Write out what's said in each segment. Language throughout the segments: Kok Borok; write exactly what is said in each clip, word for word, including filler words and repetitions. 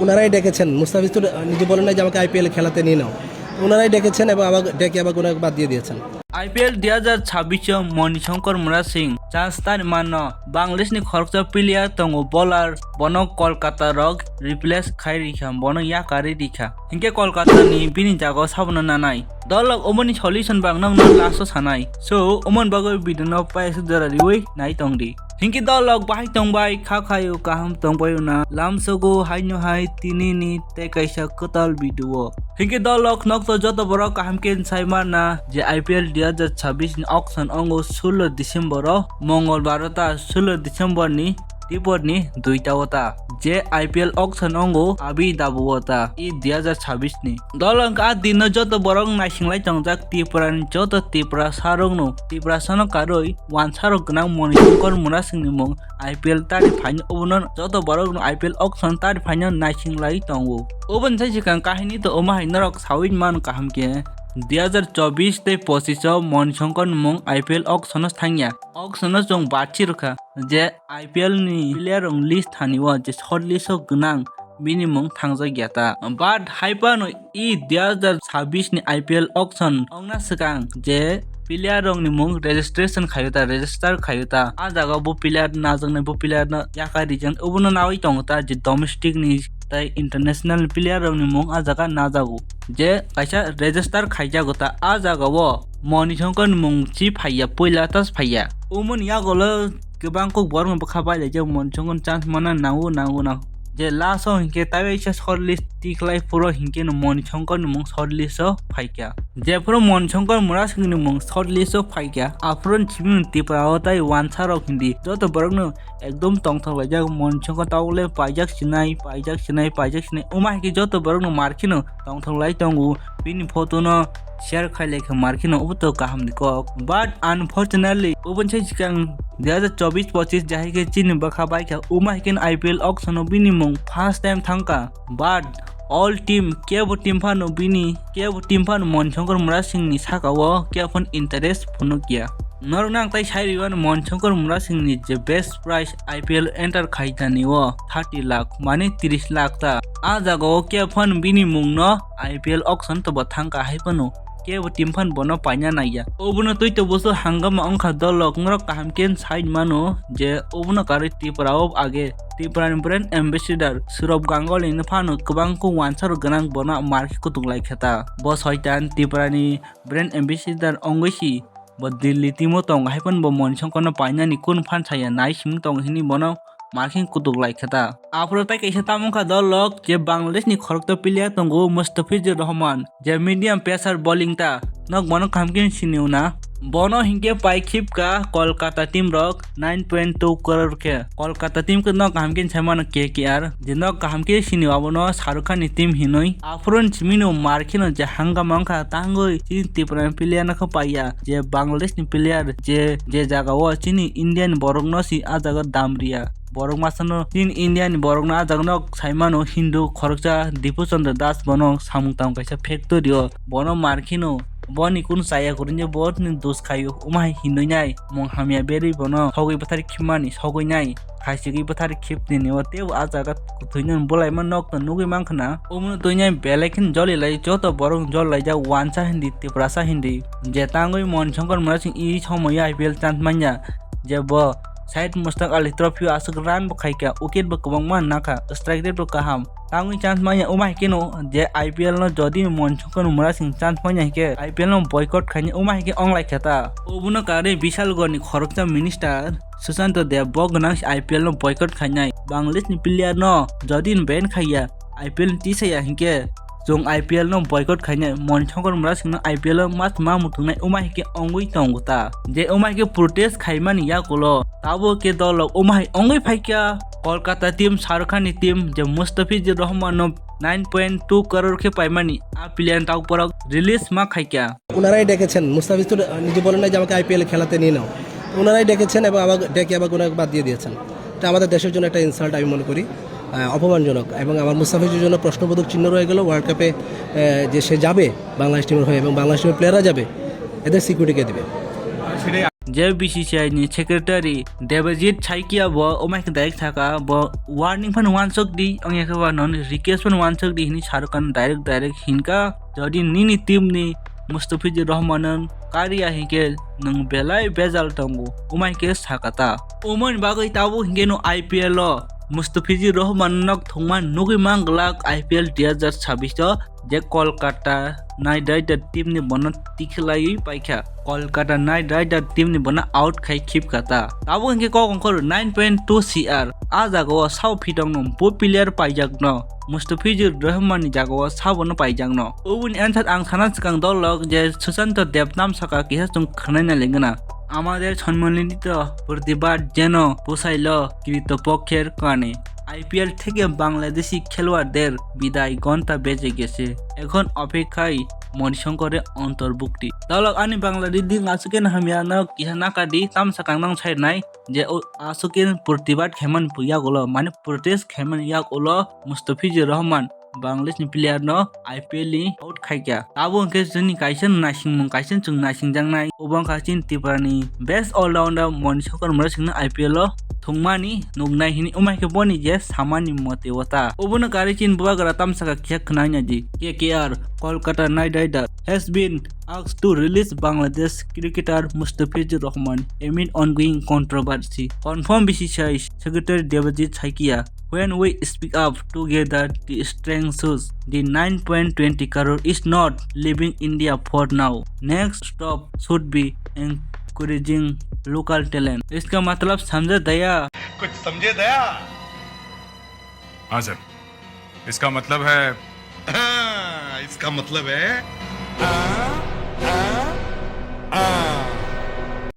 ওনারাই ডেকেছেন, মুস্তাফিজ তো নিজে বলেন নাই যে আমাকে আইপিএল খেলাতে নিয়ে নাও, ওনারাই ডেকেছেন এবং আমাকে ডেকে আমাকে ওনাকে বাদ দিয়ে দিয়েছেন। আইপিএল দুই হাজার ছাব্বিশ মণিশঙ্কর মুরা Singh chance tani manno, Bangladesh ni khoroksa player tongo bowler, bono Kolkata rok replace khai rikha, bono yakarwi rikha, hinkhe Kolkata ni bini jaga o sabono nanai. Dolok omoni solution bang nokno last o sanai. So, omoni bagwi video no paisa jora riwi nai tongdi. Hinkhe dolok bahai tongbai, kha khaio kaham tongbaio na, lamsogo haino hai tinini tei kaisa kwtal video o. Hinkhe dolok nokto joto borok kaham khe sai manna je I P L dui hazar chabbish ni auction ongo sullo December o, Mongolbar o ta sullo December ni dipor ni duita o ta. Je I P L auction ongo abi dabu o ta i dui hazar chabbish ni. Dol wngkha a din no joto borok naising lai tongjak Tripura ni joto Tripura sa rok no, Tripura sa no karwi wansa rok gwnang Moni Shankar Murasing ni mung I P L tari phaino obono joto borok no I P L auction tari phaino naising lai tongo. Oboni sai swkang kahini to omo hai norok sawi mano kaham khe dui hazar chobbish tei pochish o Moni Shankar ni mung I P L auction o thangya. Auction o chwng bachi rwkha je I P L ni player rok list thani o je short list o gwnang bini mung thangjak ya ta. But hai phano i dui hazar chabbish ni I P L auction ongna swkang je player rok ni mung registration khaio ta, register khaio ta. A jaga bo player najaknai, bo player no yakarwi jan obono nawi tongo ta je domestic ni tei international player rok ni mung a jaga najago. Je kaisa register khaijago ta, a jaga o Moni Shankar ni mung chi phaiya, puila tas phaiya. Umoni yagulo kwbang kok borok no bwkha bai laijak Moni Shankar ni chance mana nango, nango, nango. Je last o hinkhe taiwaisa short list tikhlai phuru hinkhe no Moni Shankar ni mung short list o phaikha. Jephuru Moni Shankar Murasing ni mung short list o phaikha, aphuru ni simi Tripura o tai wansa rok hindi joto borok no ekdom tongthok laijak, Moni Shankar tabuk le paijak sinai, paijak sinai, paijak sinai. Wngma hai khe joto borok no mar kheno tongthok lai tongo. Bini photo no share khai lai khe mar kheno obo to kaham ni kok. But unfortunately, oboni sai swkang dui hazar chobbish pochish jahai khe chini bwkha bai kha. Wngma hai khe I P L auction o bini mung first time thangkha. But all team, kebo team phano bini, kebo team phano Moni Shankar Murasing ni saka o kebo phano interest phunukya. Norok nang tai sai rwmani Moni Shankar Murasing ni je best prize I P L enter khaitani o thirty lakh, mane tris lakh ta. A jaga o kebo phano bini mung no I P L auction to bo thangkha hai phano kebo team phano bono paina naiya. Obono twi to busu hangama wngkha dolok norok kaham khe sai mano je obono karwi Tripura o age Tripura ni brand ambassador Surab Ganguly no phano kwbang kok wansa rok gwnang bono market kutung lai khe ta. Bo soitan Tripura ni brand ambassador wngwi si bo Delhi team o tongo hai phano bo Moni Shankar no painani kun phan saya nai simi tongo hini bono market kutung lai khe ta. Aphuru tai kaisa tamo wngkha dolok je Bangladesh ni khorokto player tongo Mustafizur Rahman. Je medium pacer bowling ta, nok bono kaham khe sini una. Bono hinkhe pai khipka Kolkata team rok nine point two crore khe. Kolkata team khe nok kaham khe sai mano K K R, je nok kaham khe sini abono Shahrukh Khan ni team hinwi. Aphuru ni simi no mar kheno je hangama wngkha tangwi chini Tripura ni player no khe paiya, je Bangladesh ni player je, je jaga o chini India ni borok no si a jaga dam riya. Borok masa no chini India ni borok no a jaga no sai mano Hindu khoroksa Dipu Chandra Das bono samung tang kaisa factory o bono mar kheno boni kun chaya kwrwngya bo ni dos khaio wngma hai hinwi nai mung hamya berwi bono sogwi bwthar khimani sogwi nai khaichigwi bwthar khipni ni o tebo a jaga kwthwino bwlaima nok no nugwi mankha na omono twi nai belai kheno joli lai joto borok jol laijak wansa hindi Tiprasa hindi je tangwi Moni Shankar Murasing i somoyo I P L chance manya je bo Syed Mushtaq Ali Trophy o aswk run bo khaikha, wicket bo kwbangma nakha, strike rate bo kaham. Tangwi chance manya wngma hai kheno je I P L no jodi Moni Shankar Murasing chance manya hai khe I P L no boycott khaina wngma hai khe ong lai kha ta. Obono karwi Bishalgarh ni khoroksa minister Sushanta Dev bo gwnang se I P L no boycott khainai. Bangladesh ni player no jodi ban khaiya, I P L ni tisaya hinkhe chwng I P L no boycott khainai, Moni Shankar Murasing no I P L o ma tongma muthungnai wngma hai khe ongwi tongo ta. Je wngma hai khe protest khaimani yakulo tabuk khe dolok wngma hai ongwi phaikha Kolkata team, Shahrukh Khan ni team, je Mustafizur Rahman no nine point two crore khe paimani a player tabuk borok release ma khaikha. ওনারাই ডেকেছেন, মুস্তাফিজ তো নিজে বলেন নাই যে আমাকে আইপিএল খেলাতে নিয়ে নাও, ওনারাই ডেকেছেন এবং আমাকে ডেকে আমাকে ওনাকে বাদ দিয়ে দিয়েছেন। এটা আমাদের দেশের জন্য একটা ইনসাল্ট আমি মনে করি, আহ, অপমানজনক। এবং আমার মুস্তাফিজের জন্য প্রশ্নবোধক চিহ্ন রয়ে গেল, ওয়ার্ল্ড কাপে, আহ, যে সে যাবে বাংলাদেশ টিমের হয়ে এবং বাংলাদেশ টিমের প্লেয়াররা যাবে, এদের সিকিউরিটি কে দেবে? je B C C I ni secretary Debajit Saikia bo omaikhe direct saka, bo warning phano wansuk di, ongya khe ba non request phano wansuk di hini Shahrukh Khan direct direct hinkha. Jodi nini team ni Mustafizur Rahman kariya hinkhe nwng belai bejal tongo, omaikhe sakata. Omoni bagwi tabuk hinkhe no I P L o Mustafizur Rahman nok thwngma nugwi manglak I P L dui hazar chabbish o je Kolkata Knight Rider team ni bono tikhlaiwi paikha. Kolkata Knight Rider team ni bono out khai khipkha ta. Tabuk hinkhe kok ongkhor nine point two C R. A jagao sao phitongno bo player paijakno Mustafizur Rahman ni jagao sabono paijakno. Ubuni answer ang sana swkang dolok je Susanto Dev nam saka kisa chwng khwnai na lengna. আমাদের সম্মিলিত প্রতিবাদ যেন পোষাইল কৃতপক্ষের কানে। আইপিএল থেকে বাংলাদেশি খেলোয়াড়দের বিদায় ঘন্টা বেজে গেছে। এখন অপেক্ষায় মণিশঙ্করের অন্তর্ভুক্তি। Dolok ani Bangladesh ding aswk khe hamya no kisa nakadi tamsa kangnang sai nai je o aswk khe protibad khaimani yagulo mane protest khaimani yagulo Mustafizur Rahman Bangladesh ni player no I P L ni out khaikha. Abo hwnkhe chini kaisa naisingmung, kaisa chwng naisingjaknai. Obo wngkha chini Tripura ni best all-rounder Moni Shankar Murasing no I P L o thwngmani nuknai hini. Wngma khe boni je samani mote o ta. Obono karwi chini bubagra tamsaka kisa khwnai naidi. K K R, Kolkata Knight Rider has been asked to release Bangladesh cricketer Mustafizur Rahman amid ongoing controversy. Confirm B C C I Secretary Debajit Saikia. When we speak up together, the strength shows. The nine point twenty crore is not leaving India for now. Next stop should be encouraging local talent. इसका मतलब समझे दया? कुछ समझे दया? हाँ सर, इसका मतलब है। हाँ, इसका मतलब है।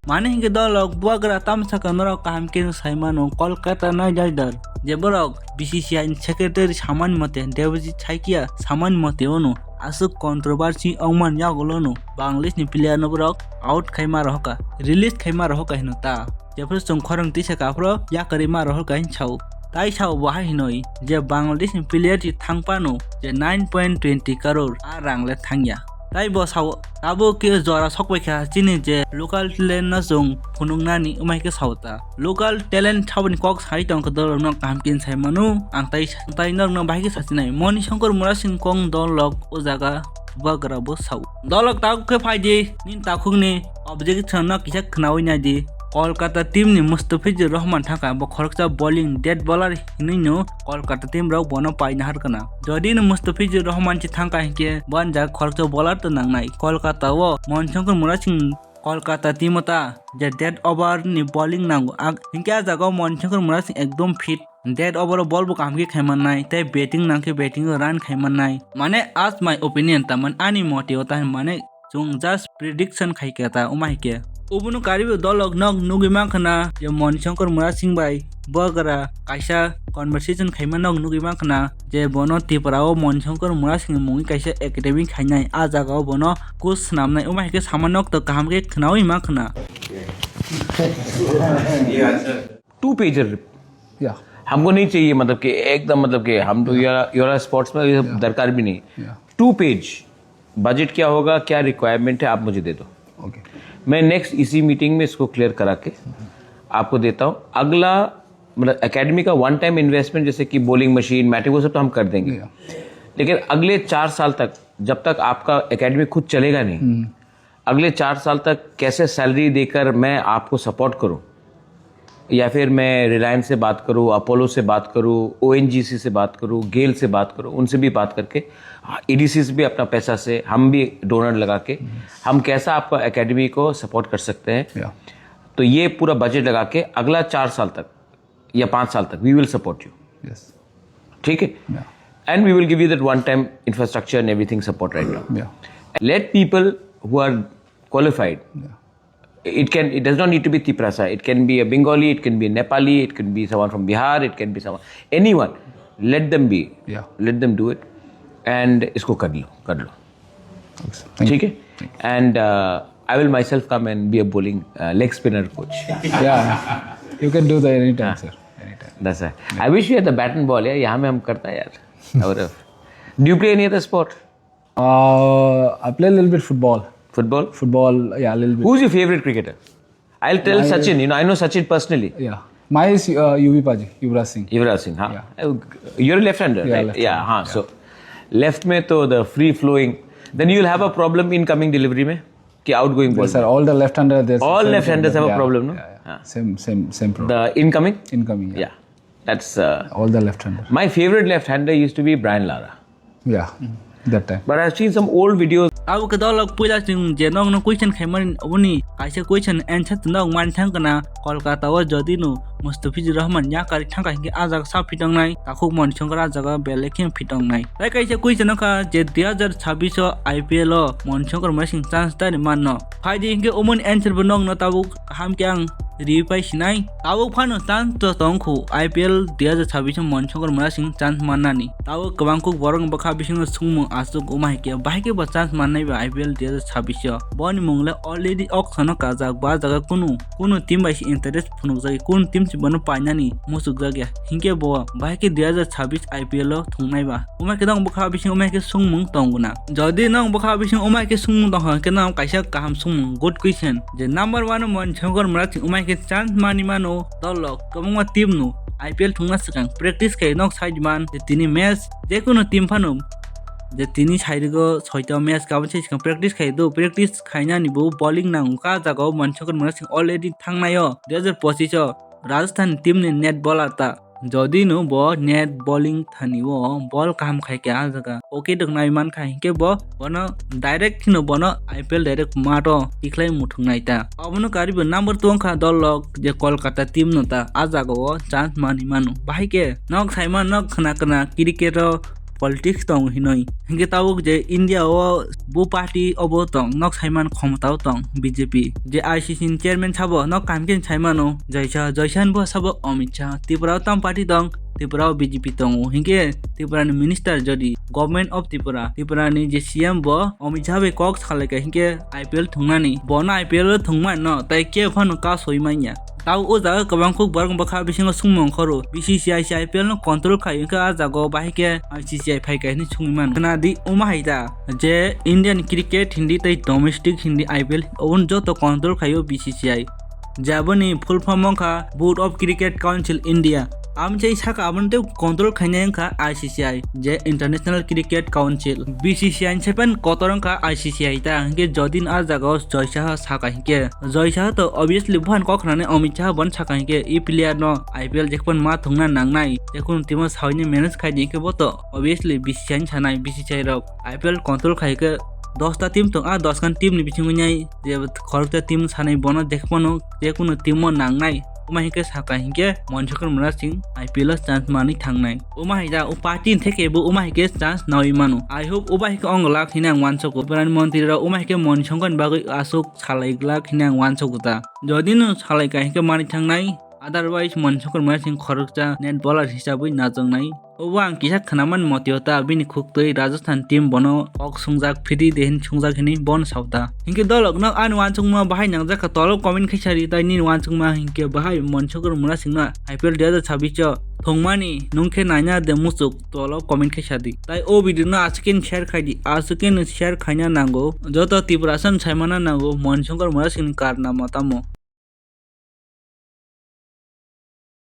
Mane hinkhe dolok bubagra tamsaka norok kaham khe sai mano, Kolkata Knight Rider je borok B C C I ni secretary samani mote, Debajit Saikia samani mote ono aswk controversy wngmani yagulono Bangladesh ni player no borok out khaima rohorkha, release khaima rohorkha hino ta. Jephuru chwng khorang tisa kaphuru yakarwi ma rohorkha hin sao. Tai sao bo hai hinoi je Bangladesh ni player ti thangpano je nine point twenty crore a rang le thangya. Tai bo sao tabuk khe jora sokbaikha chini je local talent no chwng phunuknani wngmai khe sao ta. Local talent saboni kok sai tongkha dolok no kaham khe sai mano ang tai tai norok no bahai khe sachinai. Moni Shankar Murasing kong dolok o jaga bubagra bo sao. Dolok tabuk khe phaidi nini takhukni objection no kisa khwnawi naidi. Kolkata team ni Mustafizur Rahman thangkha, bo khoroksa bowling death bowler hinwi no Kolkata team rok bono paina harkana. Jodi no Mustafizur Rahman chi thangkha hinkhe bo ani jaga khoroksa bowler to nangnai. Kolkata o Moni Shankar Murasing Kolkata team o ta je death over ni bowling nango. Ang hinkhe a jaga o Moni Shankar Murasing ekdom fit. Death over o bol bo kaham khe khaimannai, tei batting nang khe batting o run khaimannai. Mane, as my opinion, tamani ani mote o ta mane chwng just prediction khai khe ta wngma hai khe. Obono karwi bo dolok nok nugwi mankha na je Moni Shankar Murasing bai bubagra kaisa conversation khaima nok nugwi mankha na je bono Tripura o Moni Shankar Murasing ni mungwi kaisa academy khainai, a jaga o bono coach swnamnai wngma hai khe sama nok to kaham khe khwnawi mankha na. Two pager. या। हमको नहीं चाहिए, मतलब कि एकदम, मतलब कि हम तो या। योरा, योरा स्पोर्ट्स में ये सब या। दरकार भी नहीं। या। टू पेज बजट क्या होगा, क्या रिक्वायरमेंट है, आप मुझे दे दो। ओके। मैं नेक्स्ट इसी मीटिंग में इसको क्लियर करा के आपको देता हूँ। अगला, मतलब, एकेडमी का वन टाइम इन्वेस्टमेंट, जैसे कि बॉलिंग मशीन, मैटिंग, वो सब तो हम कर देंगे। या। लेकिन अगले चार साल तक, जब तक आपका एकेडमी खुद चलेगा नहीं, हम्म। अगले चार साल तक कैसे सैलरी देकर मैं आपको सपोर्ट करूं, या फिर मैं रिलायंस से बात करूं, अपोलो से बात करूं, ओएनजीसी से बात करूं, गेल से बात करूं, उनसे भी बात करके, ईडीसी से भी अपना पैसा से, हम भी डोनर लगा के, हम कैसा आपका एकेडमी को सपोर्ट कर सकते हैं। या। तो ये पूरा बजट लगा के अगला चार साल तक या पाँच साल तक, we will support you। Yes. ठीक है? या। And we will give you that one time infrastructure and everything support right now। या। Let people who are qualified। या। It can, it does not need to be Tiprasa। It can be a Bengali, it can be a Nepali, it can be someone from Bihar, it can be someone, anyone। Let them be। या। Let them do it। And इसको कर लो, कर लो। Okay, sir। Thank you। ठीक है? Thank you। And, uh, I will myself come and be a bowling, uh, leg spinner coach। Yeah, you can do that anytime, sir। Anytime। That's right। I wish you had the bat and ball, यार, यहाँ में हम करता, यार। और, do you play any other sport? Uh, I play a little bit football। Football? Football, yeah, a little bit। Who's your favorite cricketer? I'll tell Sachin, you know, I know Sachin personally. Yeah. My is uh, U V Paji, Yuvraj Singh. Yuvraj Singh, huh? Yeah. Uh, you're a left-hander, yeah, right? Left-hander, yeah, huh. Yeah. So, left mein to the free flowing. Then you'll have a problem incoming delivery mein. Ki outgoing ball. Sir, all the left-hander, all left-handers have a problem, no? Yeah, yeah. Same, same, same problem. The incoming? Incoming, yeah. Yeah. That's uh, all the left-hander. My favorite left-hander used to be Brian Lara. Yeah, that time. But I've seen some old videos. Abo ke dolok puila chwng je nokno question khaimani oboni kaisa question answer to nok man thang kana Kolkata o jodi no Mustafizur Rahman ya kari thangka hinke a jaga sa phitongnai takhuk Manishankar a jaga belai khe phitongnai. Tai kaisa question kha je dui hajar chabbish o I P L o Manishankar Murasing chance tani manno. Phaidi hinke omoni answer bo nokno tabuk kaham khe ang ripai sinai. Tabuk phano chance to tongkhu I P L dui hajar chabbish o Manishankar Murasing chance mannani. Tabuk kwbang kuk borok bwkha bisingo sungmung aswk wngma hai khe bahai khe bo chance mannai ba I P L dui hajar chabbish o. Boni mung le already auction o kajak ba jaga kunu kunu team bai se interest phunukjagwi kunu team se bono painani muchukjakya. Hinkhe bo bahai khe dui hajar chabbish I P L o thungnai ba. Wngma khe nokni bwkha bisingo wngma khe sungmung tongo na. Jodi nokni bwkha bisingo wngma khe sungmung tongkha hinkhe nokno kaisa kaham sungmung, good question. Je number one o Manishankar Murasing wngma khe chance mani mano dolok kwbangma team no I P L thungna swkang practice khai nok side man je tini match jekunu team phano je tini side o soita match kabun se swkang practice khai do, practice khainani bo bowling nango ka jaga o Manishankar Murasing already thangnai o dui hajar pochisho Rajasthan team ni net bowler ta. Jodi no bo net bowling thani o ball kaham khai khe a jaga okay dok nai man kha hinkhe bo bono direct kheno bono I P L direct mato tikhlai muthung nai ta. Obono karibo number two wngkha dolok je Kolkata team no ta a jaga o chance mani mano. Bahai khe nok saiman nok khna khna cricket o politics tong hinoi. Hinkhe tabuk je India o bo party obo tong, nok saiman khomota o tong B J P. Je I C C ni chairman sabo nok kaham khe saimano, Joy Shah, Joy Shah ni bo sabo Amit Shah. Tripura o tam party tong, Tripura o B J P tongo. Hinkhe Tripura ni minister jodi Government of Tripura, Tripura ni je C M bo Amit Shah bai kok salaikha hinkhe I P L thungnani. Bono I P L o thungmano, tai kebo phano ka soi manya. Tao o jaga kwbang kuk borok bwkha bisingo sungmung khoro. B C C I se I P L no control khai wngkha, a jaga o bahai khe I C C I phai kha hinwi sungwi mano. Khna di, omo hai da je Indian cricket hindi tei domestic hindi I P L obono joto control khaio B C C I. Je aboni full form wngkha Board of Cricket Council India. Aboni sai saka aboni tei control khainai wngkha I C C I, je International Cricket Council. B C C I ni sai pan kotor wngkha I C C I ta, hinkhe jodi no a jaga o Joy Shah saka hinkhe Joy Shah to obviously buhan kok khnani Amit Shah bon saka hinkhe e player no I P L jekhon ma thungna nangnai, jekhon team o sawi ni manage khai di hinkhe bo to obviously B C C I ni sanai, B C C I rok I P L control khai khe dos ta team tong, a dos khan team ni bisingo nai je khoroksa team sanai bono jekhon jekhon team o nangnai. Omo hai khe saka hinkhe Manishankar Murasing I P L o chance manwi thangnai. Omo hai da o party ni theke bo omo hai khe chance nawi mano. I hope obo hai khe ong glak hinwi ang uansukgo. Pradhan Mantri rok omo hai khe Manishankar ni bagwi aswk salai glak hinwi ang uansukgo ta. Jodi no salai kha hinkhe manwi thangnai. Otherwise Manishankar Murasing khoroksa net bowler hisabwi najaknai. Obo ang kisa khwnaman motio ta, bini khuktwi Rajasthan team bono kok sungjak, phidi de hin sungjak hinwi bono sao ta. Hinkhe dolok no ani uansukma bahai nangjak kha tolo comment khai sadi, tai nini uansukma hinkhe bahai Manishankar Murasing no I P L dui hajar chabbish o thwngmani nwng khe naina de muchuk tolo comment khai sadi. Tai o video no aswk khe share khai di, aswk khe share khaina nango, joto Tiprasa no saimana nango Manishankar Murasing ni karnama tamo.